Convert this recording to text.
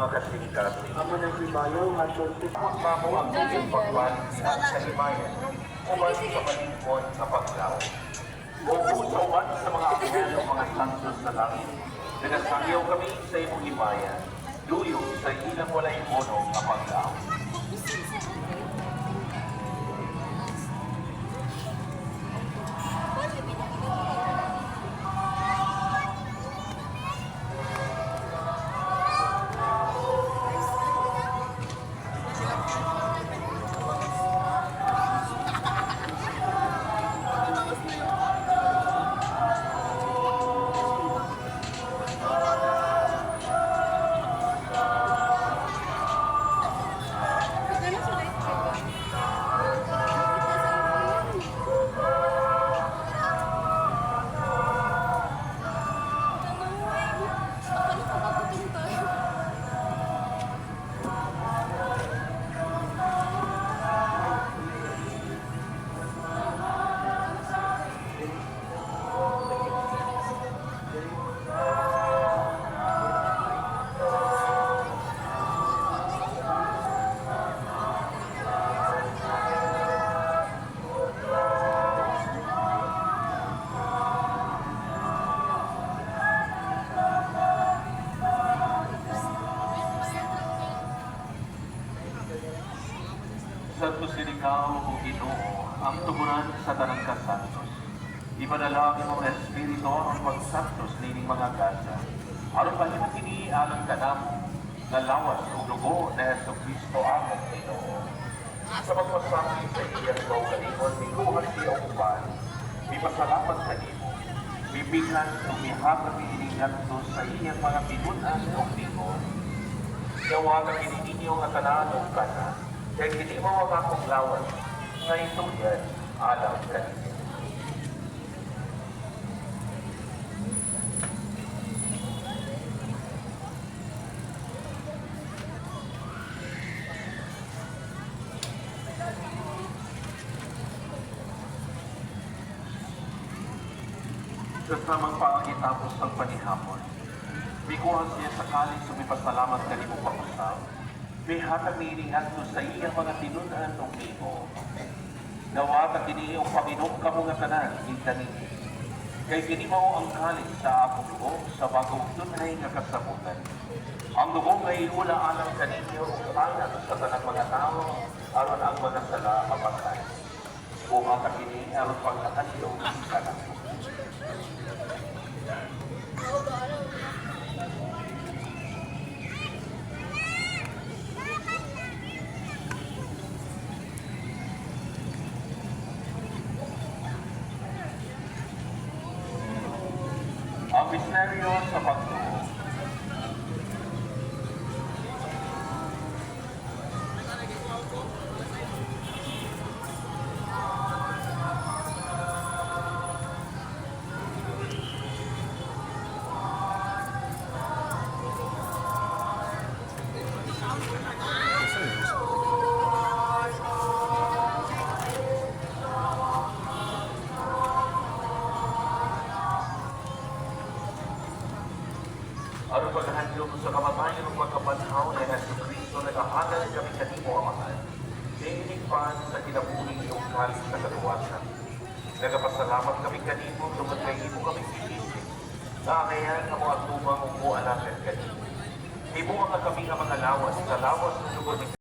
mga kasing-kasing. Amo nang himayaw nga sulti. Mamo ang iyong pagbalik sa himayan, uban sa malingkod nga paglaw. O sa uban sa mga anghel o mga santos sa langit, nagasangyaw kami sa imong himaya, duyo sa ilang walay bono nga paglaw. Akala ko magutom tayo. Santo Sirikaw o Ginoo, ang tuguran sa tanang kasantos. Ipadala ang imong espiritu ang pagsantos nining mga gasa. Aron mahimo kini alang kanamo nga lawas ug dugo ni Hesus Kristo among Ginoo. Sa pagpasakit sa iyang kaugalingon, mikuha siya og uban, mipasalamat sa imo. Mipighan ug mihatag niini ngadto sa iyang mga tinun-an ug ningon. Yawagan kini ninyo nga tanan og kana, kay kini mao ang akong lawas, nga itugyan alang kaninyo. Sa samang paangitapos ng panihapon, mikuha siya sa kalis sumipasalamat kanimo pangusap, mihatag niini ngadto sa iyang mga tinun-an og nimo. Nawata kini og paminom kamo nga tanan gikanini. Kay kini mao ang kalis sa akong dugo sa bagong tunhay nga kasabutan. Ang dugo nga iula alang kaninyo ug alang sa tanang mga tawo aron ang mga sala mapatay. Buhata kini aron pagkakadlok kanako. Ang misteryo sa pagtuo. Aron paghahandlong sa kamatayon ug pagkabanhaw ni Hesus Kristo, nagahalal kami kanimo, Amahan. Niining pan sa kinabuhi ug kalis sa kaluwasan. Nagapasalamat kami kanimo tungod kay imo kami giisip. Naangayan nga moatubang ug moalagad kanimo. Himoa nga kami nga mga lawas sa lawas ug dugo ni